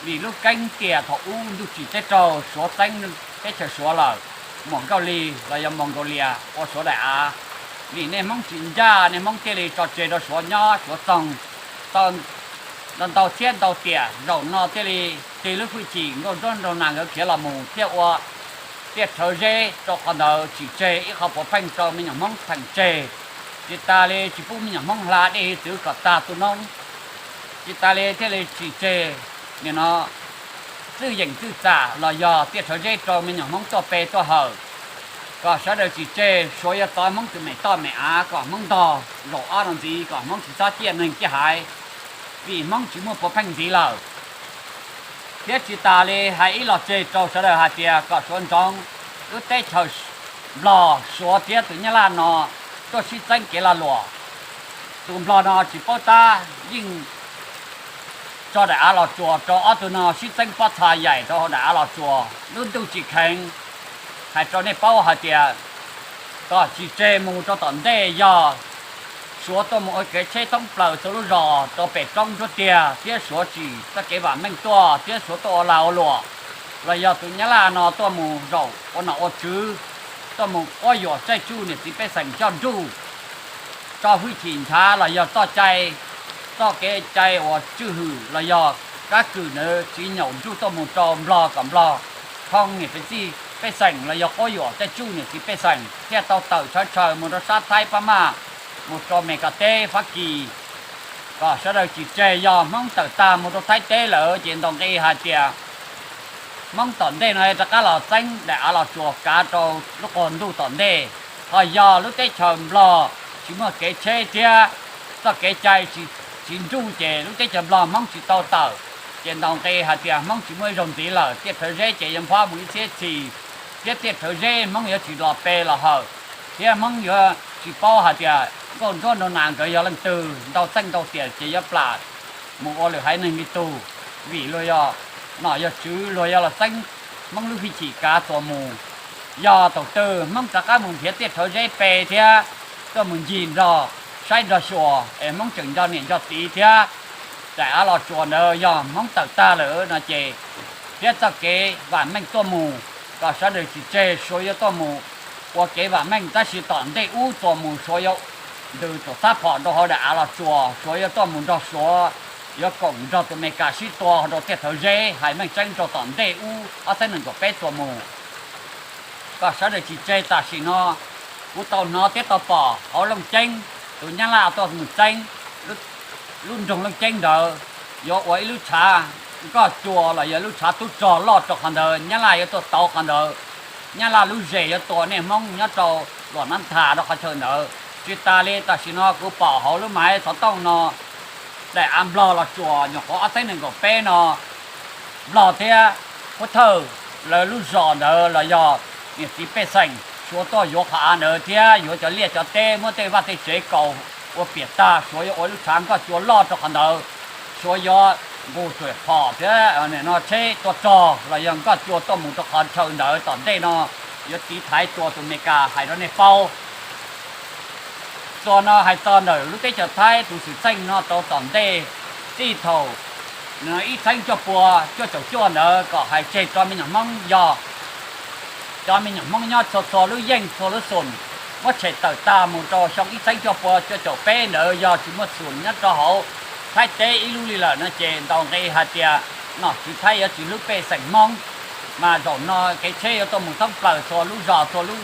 Vim lub keeb tiam thaum ub ntuj tsim teb raug Suav txeeb teb chaws Suav lawm, Muam Nkauj Lis los yog Mongolia ua Suav daim av. Vim nej Hmoob tsis ncaj, nej Hmoob thiaj li tso tseg rau Suav nyob Suav txoog tau ntau ntau txhiab ntau tiam. Zaum no thiaj li tig lub hwj chim Nkauj Ntsuab Nraug Nas nkawd khiav los mus thiab ua tiaj rhawv zeb rau qhov ntawd tsim tseg ib qho puav pheej rau me nyuam Hmoob theem tseg. Tsis tas li tsis pub me nyuam Hmoob hla dej hiav txwv kom tag tu noob. Tsis tas li thiaj li tsim tseg nim no txwj yeem txwj txam los yog tiaj rhawv zeb rau me nyuam Hmoob tuaj pe tuaj hawm, kom sawv daws tsis tseg. Suav yuav txov Hmoob tus me toj me av kom Hmoob ntog zaum ob no ntxiv kom Hmoob tsis txhob ciaj neeg ciaj haiv, vim Hmoob tsis muaj puav pheej ntxiv lawm. Thiab tsis tas li hais ib los tseg rau sawv daws hais tias kom Suav ntsoov lub teb chaws Nplog, Suav thiab tus Nyab Laj no tuaj sib txeeb kev lag luam. Tus Nplog no tsis paub tab yeej tso daim av los tsuas rau ob tug no sib txeeb pob txha yaim rau hauv daim av los tsuas, lub ntuj tsis kheev. Hais rau nej paub hais tias kom tsis tseg mus rau tom ntej yog Suav tuaj mus ua kev tsheb thoob plaws txhua lub zos rau pem roob nruab tiag thiab Suav tsim txoj kev vam meej tuaj thiab Suav tuaj ua lag ua luam, los yog tus Nyab Laj no tuaj mus zaum ua nom ua tswv, tuaj mus quab yuam caij tsuj niam txiv pej xeem coj nruj, tso hwj chim nchav los yog txoj cai, txoj kev cai uas tswj hwm los yog kab kwm ntawd tsis nyaum nruj tuaj mus rau Nplog kom Nplog thoob niam txiv pej xeem los yog quab yuam caij tsuj niam txiv pej xeem thiaj tau tawm tshawv tshaws mus rau sab Thaib Pab Maj, mus rau Meskas teb Fab Kis. Kom sawv daws tsis tseg, yog Hmoob tawm tag mus rau Thaib teb lawm ces ntaus nqi hais tias Hmoob tom ntej no rov qab los txeeb daim av los tsuas kav rau lub qub ntuj tom ntej. Ho yog lub teb chaws Nplog tsis muaj kev tsheb thiab txoj kev cai tsis nruj ces lub teb chaws Nplog Hmoob tsis tau tawm. Ces ntaus nqi hais tias Hmoob tsis muaj ib zaug ntxiv lawm, tiaj rhawv zeb ces yuav nphob mus ib txhiab txhis, thiab tiaj rhawv zeb Hmoob yuav tsis los pe los hawm, thiab Hmoob yuav tsis paub hais tias Nkauj Ntsuab Nraug Nas nkawd yog leej twg, ntau txheej ntau tiam ces yuav plam mus ua lwm haiv neeg li tug, vim luag yog nom yog tswv, luag yog los txeeb Hmoob lub hwj chim kav txuas mus. Yog thaum twg Hmoob rov qab mus nrhiav tiaj rhawv zeb pe thiab tuaj mus ncig nrog saib nrog xyuas es Hmoob tseem nco niam nco txiv thiab daim av los tsuas ntawd yog Hmoob tawm tag lawm no ces, thiab txoj kev vam meej tuaj mus, kom sawv daws tsis tseg, Suav yuav tuaj mus ua kev vam meej, tab sis tom ntej ub txuas mus Suav yuav ntws tsuas txhab phom rau hauv daim av los tsuas, Suav yuav tuaj mus nrog Suav, yuav koom nrog tus Amelikas sib tua rau tiaj rhawv zeb, hais meej tseeb rau tom ntej ub ob txhiab nees nkaum peb txuas mus. Kom sawv daws tsis tseg, tam sim no kuv tau hnov thiab tau pom hauv Looj Ceeb, tus Nyab Laj tuaj mus txeeb lub nroog Looj Ceeb ntawd, yuav ua ib lub tshav nkoj cua los yog lub tshav tub rog loj rau qhov ntawd, Nyab Laj yuav tuaj tauv qhov ntawd. Nyab Laj lub zes yuav tua nej Hmoob nyob rau Luam Nab Thas rau qhov chaw ntawd. Tsis tas li tam sim no kuv pom hauv lub maiv xov tooj no, daim av Nplog los tsuas nyuam qhuav ob txhiab nees nkaum peb no, Nplog thiab Pub Thawj lawv lub zos ntawd los yog niam txiv pej xeem Suav tuaj yuav qhov av ntawd thiab yuav cov liaj cov teb, muab tej vaj tej tsev kaus ua piam tag, Suav yuav ua lub tshav nkoj cua loj rau qhov ntawd. Suav yuav nqus tsuam phom thiab no tsheb tua rog los yog nkoj cua tuaj mus rau qhov chaw ntawd, tom ntej no yuav tiv thaiv tua tus Amelikas, hais rau nej paub. Txuas no hais txog ntawm lub teb chaws Thaib tus xwm txheej no rau tom ntej, txij thaum ib txhiab cuaj pua cuaj caum cuaj ntawd kom hais tseg rau me nyuam Hmoob, yog cov me nyuam Hmoob nyob txhua txhua lub yeej txhua lub xum, muab tshem tawm tag mus rau xyoo ib txhiab cuaj pua cuaj caum peb ntawd yog tsis muaj xum nyob rau hauv Thaib teb ib lub li lawm no ces ntaus nqi hais tias nom tswv Thaib yuav tsis hlub pej xeem Hmoob, mas zaum no kev tsheb yuav tuaj mus thoob plaws txhua lub zos txhua lub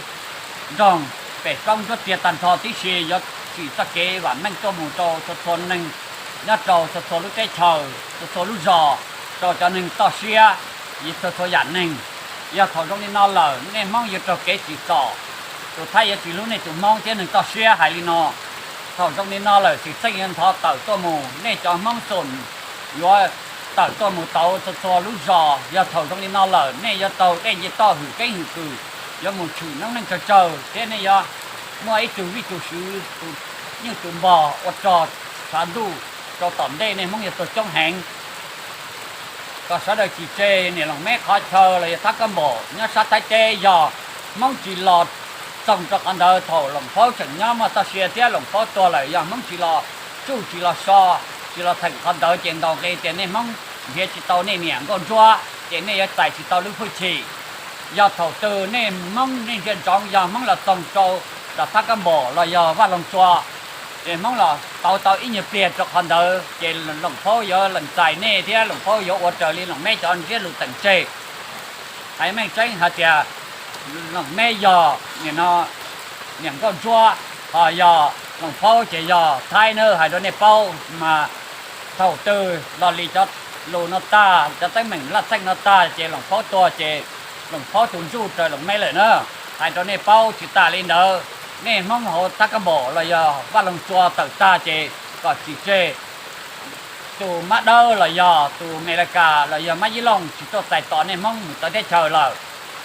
nroog pem roob nruab tiag tag nrho tib si, yuav tsim txoj kev vam meej tuaj mus rau txhua txhua neeg nyob rau txhua txhua lub teb chaws, txhua txhua lub zos, rau cov neeg toj siab, txhua txhua yam neeg. Yog thaum zoo li no lawm nej Hmoob yuav raug kev tsim txom, tus Thaib yuav tsis hlub nej tus Hmoob thiab neeg toj siab hais li no. Thaum zoo li no lawm xwm txheej yuav ntho tawm tuaj mus, nej cov Hmoob xum yuav tawm tuaj mus tauv txhua txhua lub zos. Yog thaum zoo li no lawm nej yuav taug dej nce toj hwm keeb hwm kwm, yuav mus tshwm noob neej tsawg tsawg thiab nej yuav muaj ib tug vij tus swv tus yeej tus npog ua rog tshav ntuj rau tom ntej nej Hmoob yuav tuag coob heev. Kom sawv daws tsis tseg, niam Loos Meb qhov chaw los yog thab kab npaum nyob sab Thaib teb, yog Hmoob tsis los txoog rau qhov ntawd, thaum Loos Phaub tseem nyob muaj toj sia thiab Loos Phaub tuag lawm, yog Hmoob tsis los tsuj tsis los so tsis los theem qhov ntawd ces ntaus nqi tias nej Hmoob nrhiav tsis tau nej niam nkauj ntsuab ces nej yuav txais tsis tau lub hwj chim. Yog thaum twg nej Hmoob nej ntsia ntsoov yog Hmoob los txoog rau tom Thab Kab Npaum los yog Vaj Loog Tsua, ces Hmoob los tau tau ib nyuag pliag rau qhov ntawd ces Loos Phaub yuav lees txais nej thiab Loos Phaub yuav ua raws li Loos Meb cov ntsiab lus teem tseg. Hais meej tseeb hais tias Loos Meb yog nim no niam nkauj ntsuab, ho yog Loos Phaub ces yog Thaib nawb, hais rau nej paub mas. Thaum twg Los Lis cov lus no tag, cov teeb meem laj txeej no tag ces Loos Phaub tuag ces Loos Phaub tus ntsuj raws Loos Meb lawm na. Hais rau nej paub tsis tas li ntawd, nej Hmoob hauv Thab Kab Npaum los yog Vaj Loog Tsua tawm tag ces kom tsis tseg, tus Mab Dawb los yog tus Mes Las Kas los yog Mab Yib Looj tsis tuaj txais tos nej Hmoob mus txawv teb chaws lawm.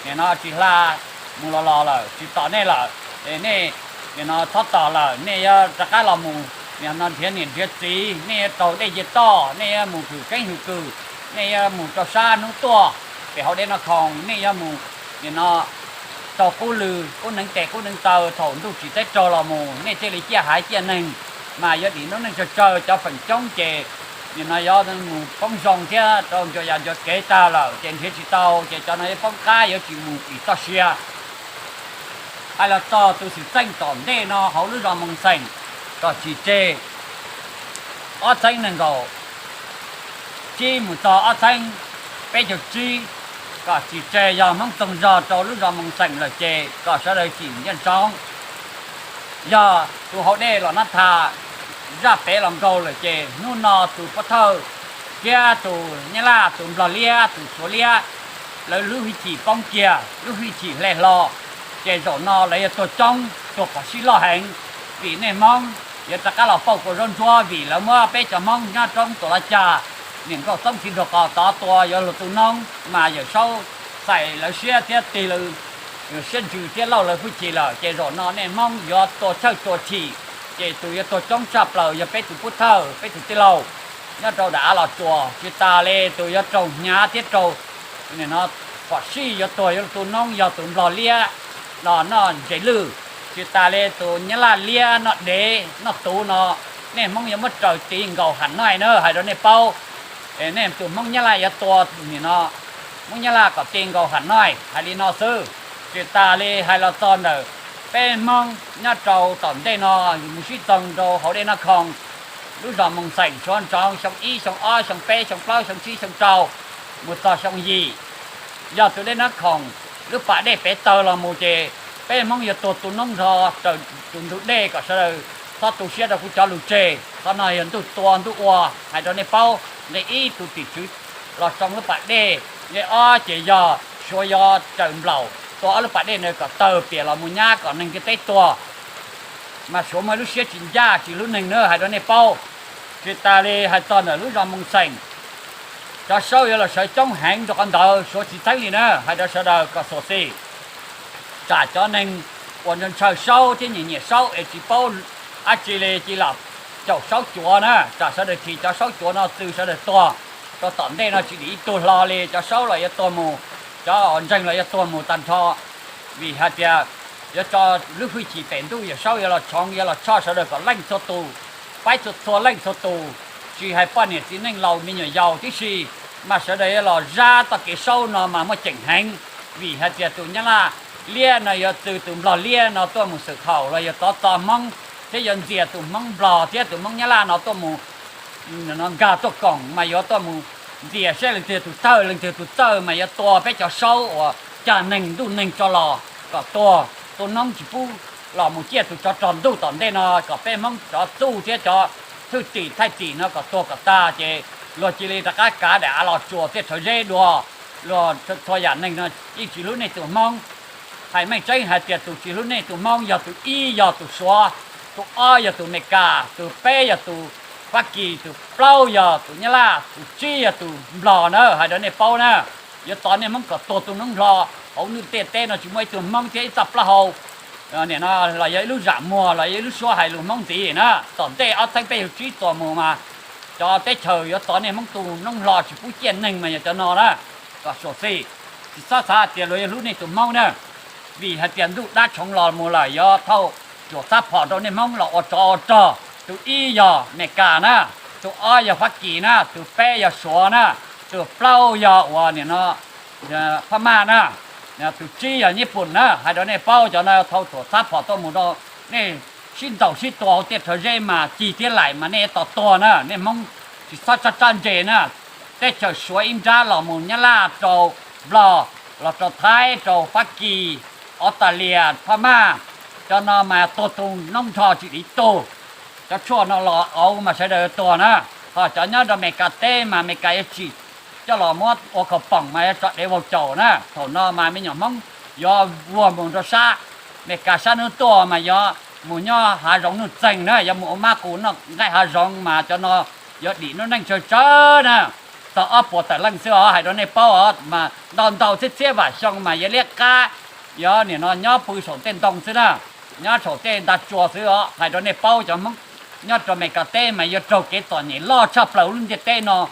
Nim no tsis hla mus los los lawm, tsis tos nej lawm. Es nej nim no txhob tos lawm, nej yuav rov qab los mus nim no nrhiav niam nrhiav txiv, nej yuav raug dej cia toj, nej yuav mus hwm keeb hwm kws, nej yuav mus rau sab hnub tuaj pem hauv dej Naj Khoom, nej yuav mus nim no raug qub lw qub neev tes qub neev taw. Thaum ntuj tsim teb raug los mus nej thiaj li ciaj haiv ciaj neeg, mas yuav dim noob neej tsawg tsawg, cov feem coob ces nim no yuav mus poob zoo thiab rau ncua yas ncua kev tag lawm ces nrhiav tsis tau, ces cov no yuav poob qab yuav tsis mus dim txoj sia. Hais los txog tus xwm txheej tom ntej no hauv lub zos Moos Xeem, kom tsis tseg ob txheeb nees nkaum tsib mus txog ob txheeb peb caug tsib, kom tsis tseg yog Hmoob txoog zog rau lub zos Moos Xeem lawm ces kom sawv daws tsim ntsia ntsoov. Yog tus hauv dej Los Nab Thas zaj pem los nkaug lawm ces hnub no tus Pub Thawj thiab tus Nyab Laj, tus Nplog Liab, tus Suav Liab, lawv lub hwj chim poob kiag, lub hwj chim hle hlo, ces zaum no lawv yuav tuag coob, tuag phom sij loj heev, vim nej Hmoob yuav rov qab los pauj kua zaub ntsuab vim lawv muab peb cov Hmoob nyob roob Tuam Laj Cag, niam nkauj Txoob Txiv Nraug Qos tod tua yuav luag tu noob mas Yawm Saub xais lawv siab thiab tig lawv siab ntsws thiab lauj lawv hwj chim lawm, ces zaum no nej Hmoob yuav tua chawj tua chim, ces tus yuav tuag coob tshaj plaws yog peb tus Pub Thawj, peb tus tij laug nyob rau dav Av Los Tsuas, tsis tas li tus yuav raug hnyav thiab raug phom sij yuav tuag yuav luag tu noob yog tus Nplog Liab los noj ntses lwj, tsis tas li tus Nyab Laj Liab noj dev noj tuv no, nej Hmoob yuav muab raws tis nkaus Ham Noij na, hais rau nej paub. Nej tus Hmoob Nyab Laj yuav tua nim no Hmoob Nyab Laj kom tis nkaus Ham Noij, hais li no xwb. Tsis tas li hais los txog ntawm peb Hmoob nyob rau tom ntej no mus sib txoog rau hauv dej Nab Khoom, lub zos Moos Xeem, suav ntsoov xyoo ib, xyoo ob, xyoo peb, xyoo plaub, xyoo tsib, xyoo rau, mus txog xyoo yim, yog tus dej Nab Khoom lub pas dej pem tawg los mus ces peb Hmoob yuav tuag tu noob nrho raws tus ntug dej, kom sawv daws txhob tu siab rau kuv cov lus tseg. Qhov no yog ntuj tua ntuj ua, hais rau nej paub. Nqe ib, tus tim tswv los tsoo lub pas dej. Nqe ob ces yog suav yuav raws nplaum tua ob lub pas dej ntawd kom tawg piam los mus nyab kom neeg ntiaj teb tuag, mas suav muaj lub siab tsis ncaj tsis hlub neeg na, hais rau nej paub. Tsis tas li hais txog ntawm lub zos Moos Xeem, cov saub yuav los sawv coob heev rau qhov ntawd, suav tsis txeeb li na, hais rau sawv daws kom xyuam xim. Tsam cov neeg uas ntshaw saub thiab nyiam nyiam saub es tsis paub dab tsi li cia li los caum saub cuav na, tsam sawv daws thim cov saub cuav no txwv sawv daws tuag. Rau tom ntej no tsis dim ib tug hlo li, cov saub los yuav tuag mus, cov ntseeg los yuav tuag mus tag nrho. Vim hais tias yuav tso lub hwj chim pem ntuj, yawm saub yuav los tshoov yuav los tshoj sawv daws kom leej txhua tus, faib txhua txhua leej txhua tus, tsis hais poj niam txiv neej laus me nyuam yaus tib si, mas sawv daws yuav los zab txoj kev saub no mas muaj ceem heev. Vim hais tias tus Nyab Laj Liab no yuav txwv tus Nplog Liab no tuaj mus xwm haum los yog tov txo Hmoob, thiab yuav ntxias tus Hmoob Nplog thiab tus Hmoob Nyab Laj no tuaj mus no nkag tuaj koom, mas yuav tuaj mus ntxias saib leej twg tus tawg leej twg tus txawj, mas yuav tua peb cov saub uas cag neeg ntuj neeg tso los kom tuag tu noob tsis pub los mus ciaj tus tsov rog ntuj tom ntej no, kom peb Hmoob cov txuj thiab cov thwj tim thaij tim no kom tuag kom tag, ces luag cia li rov qab kav daim av Los Tsuas thiaj rhawv zeb dua. Luag txhua yam neeg no yeej tsis hlub nej tus Hmoob. Hais meej tseeb hais tias tus tsis hlub nej tus Hmoob yog tus ib yog tus Suav, tus ob yog tus Amelikas, tus peb yog tus Fab Kis, tus plaub yog tus Nyab Laj, tus tsib yog tus Nplog na, hais rau nej paub na. Yuav txov nej Hmoob kom tuag tu noob hlo, hauv ntuj ntiaj teb no tsis muaj ib tug Hmoob thiab ib txoj plaub hau nim no los yog ib lub zam muag los yog ib lub suab hais lus Hmoob ntxiv na. Tom ntej ob txhiab peb caug tsib txuas mus mas cov teb chaws yuav txov nej Hmoob tu noob hlo tsis pub ciaj neeg mas yog cov no na. Kom xyuam xim, tsis txhob xav tias luag yuav hlub nej tus Hmoob na. Vim hais tias ntuj dab tshoov los mus lawm yuav thauj cuam txhab phom rau nej Hmoob los ua tsov ua rog. Tus ib yog Amelikas na, tus ob yog Fab Kis na, tus peb yog Suav na, Tus plaub yog uas nim no Phab Maj na, tus tsib yog Nyij Pooj na. Hais rau nej paub, cov no thau thuam txhab phom tuaj mus rau nej sib ntaus sib tua hauv tej rhawv zeb mas cig thiab laim mas nej tos tuag na, nej Hmoob tsis txhob tsab tsab ntse na. Teb chaws Suav ib nrab los mus Nyab Laj rau Nplog, los rau Thaib rau Fab Kis, Australia, Phab Maj, cov no mas tuag tu noob nrho tsis dim tug. Cov tshuaj no los auv mas sawv daws tuag na. Ho cov nyob rau Amelikas teb mas Amelikas yuav tsim coj los muab ua khaus poom mas yuav tso dev vau caum na. Thaum no mas me nyuam Hmoob yuav vuag mus rau sab Amelikas sab hnub tuaj mas yuav mus nyob hav zoov nuj txeeg na, yuav mus ua mab qus noj nqaij hav zoov mas cov no yuav dim noob neej tsawg tsawg na. Txog ob puas tawm leej xwb os, hais rau nej paub os, mas ntau ntau txhiab txhiab vam xyoo mas yuav liab qab, yuav nim no nyob pw saum tej ntoo xwb na, nyob saum tej nta tsua xwb os. Hais rau nej paub, cov Hmoob nyob rau Amelikas teb mas yuav raug kev txom nyem loj tshaj plaws lub ntiaj teb no.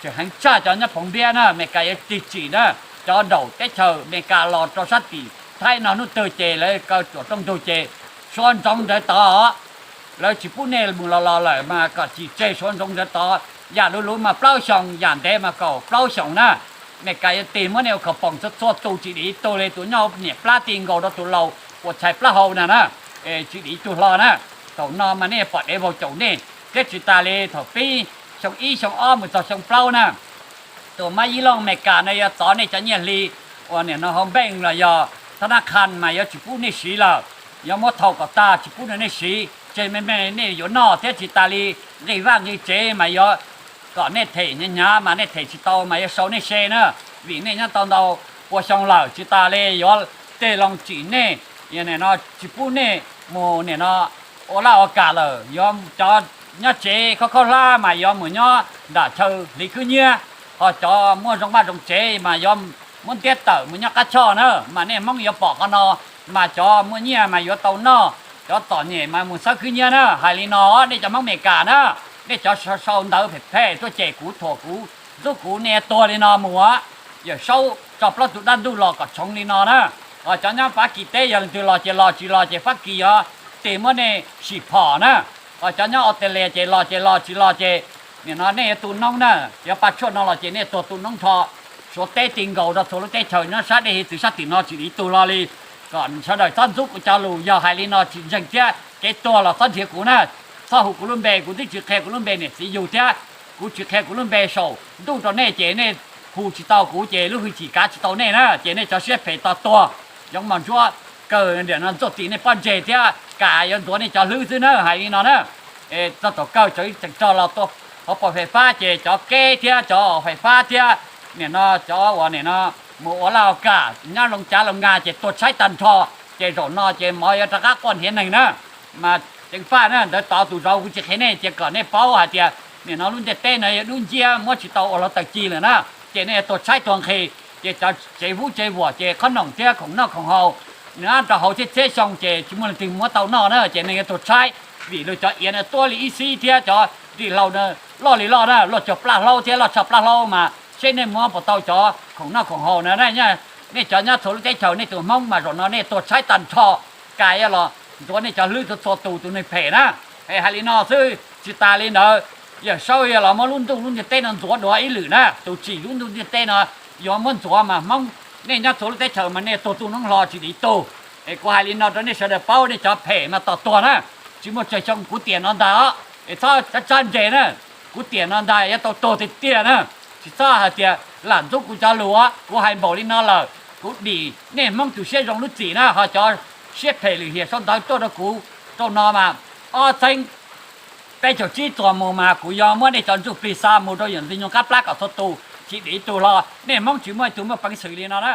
Tseem heev tshaj cov nyob Phoov Npiab na, Amelikas yuav tig tsim na. Cov nraum teb chaws Amelikas los rau sab tim Thaib no hnub twg ces lawv kaw cuam rooj ntug ces suav ntsoov ntawd tod, lawv tsis pub nej mus los los lawm mas kom tsis tseg suav ntsoov ntawd tod. Yam luv luv mas plaub xyoos, yam ntev mas kaum plaub xyoos na. Amelikas yuav tig muab nej ua khaus poom txhua txhua tus tsis dim tug li, tus nyob niam plab ti nkaus rau tus laus ua txhais plaub hau na na, tsis dim tug hlo na. Thaum no mas nej pom dev vau caum nej thiab tsis tas li thaum pib xyoo ib xyoo ob mus txog xyoo plaub na. Tus mab yib looj Amelikas no yuav txov nej cov nyiaj hli uas nim no hauv npeej los yog thab nab qha mas yuav tsis pub nej siv lawm, yuav muab thau kom tag tsis pub rau nej siv, tseg me me nej yuav noj thiab tsis tas li nqis vaj nqis tsev mas yuav kom nej them hnyav hnyav mas nej them tsis tau mas yuav sau nej se na, vim nej nyob tau ntau pua xyoo lawm. Tsis tas li yuav tig loo tsim nej, nim no tsis pub nej mus nim no ua laj ua kam lawm, yuav cov nyob tsev khaub khaub hlab mas yuav mus nyob nram chaw hliv khwb nyiab, ho cov muaj zoo vaj zoo tsev mas yuav muab ntiab tawm mus nyob qab choj na, mas nej Hmoob yuav pom qhov no, mas cov muaj nyiaj mas yuav tau noj, cov txom nyem mas mus xawb khwb nyiab na. Hais li no nej cov Hmoob Amelikas na, nej cov sau ntawv phem phem tuaj cem kuv thuam kuv ntxub kuv nej tuag li no mus, Yawm Saub tso plaub tug dab ntuj los kom tshoov li no na. Cov nyob Fab Kis teb yog leej twg los ces los, tsis los ces Fab Kis yuav tig muab nej sim phom na. Ho cov nyob Australia ces los ces los, tsis los ces nim no nej yuav tu noob na. Yuav pa tshuaj no los ces nej tuag tu noob nrho. Suav teb ti nkaus rau txhua lub teb chaws nyob sab dej hiav txwv sab tim no tsis dim tug hlo li. Kom sawv daws txhob ntxub kuv cov lus, yog hais li no tsis ntseeg thiab kev tuag los txhob nrhiav kuv na. Txhob hu kuv lub npe, kuv twb tsis qhia kuv lub npe niam txiv yug thiab. Kuv tsis qhia kuv lub npe saum ntuj rau nej ces nej hu tsis tau kuv ces lub hwj chim kav tsis tau nej na, ces nej cov siab phem tos tuag. Yoov Mos Ntsuab kawg nim no ntxuaj tim nej pob ntseg thiab kam yuav ntxuav nej cov hlwb xwb na, hais li no na. Txog thaum kawg cov tseem rog los tua hauv paus fais fab ces cov keb thiab cov fais fab thiab nim no cov uas nim no mus ua laj ua kam nyob Loos Cav Loos Nkag ces tuag tshaib tag nrho. Ces zaum no ces mov yuav rov qab quaj hniav neeg na. Mas ceev faj na, ntawd tod tus zauv kuv tsis qhia nej ces kom nej paub hais tias nim no lub ntiaj teb no yuav dub nciab muab tsis tau ua hluav taws ci lawm na. Ces nej yuav tuag tshaib tuag nqhis, ces cov tsev vub tsev vuam ces qhob noom thiab khoom noj khoom haus nyob rau hauv txhiab txhiab xyoo ces tsis muaj leej twg muab tau noj na, ces nej yuav tuag tshaib. Vim luag cov iav no tuab li ib xib thiab cov nrig hlau no loj li loj na, loj cuag plaj hlaub thiab loj tshaj plaj hlaub mas seb nej muab puas tau cov khoom noj khoom haus na. Nej cov nyob txhua lub teb chaws nej tus Hmoob mas zaum no nej tuag tshaib tag nrho, ka yuav los ntxuav nej cov hlwb txhua txhua tus tus neeg phem na. Es hais li no xwb tsis tas li ntawd, Yawm Saub yuav los muab lub ntuj lub ntiaj teb no ntxuav dua ib lwm na. Tus tsim lub ntuj ntiaj teb no yuav muab ntxuav mas Hmoob nej nyob txhua lub teb chaws mas nej tuag tu noob hlo tsis dim tug. Es kuv hais li no rau nej sawv daws paub, nej cov phem mas tos tuag na. Tsis muaj tsawg xyoo kuv tiam no ntag os, es txhob tsab tsab ntse na. Kuv tiam no ntag yuav tau tuag tiag tiag na. Tsis txhob hais tias lam ntxub kuv cov lus, kuv hais npaum li no lawm kuv dim nej Hmoob tus siab zoo lub txim na. Ho cov siab phem lwm hiam sau ntawv tuaj rau kuv rau no mas ob txheeb peb caug tsib txuas mus mas kuv yuav muab nej cov ntsuj plig xa mus rau yawm ntxwg nyoog qab plab kom txhua tus tsis dim ib tug hlo. Nej Hmoob tsis muaj ib tug muaj peev xwm li no na.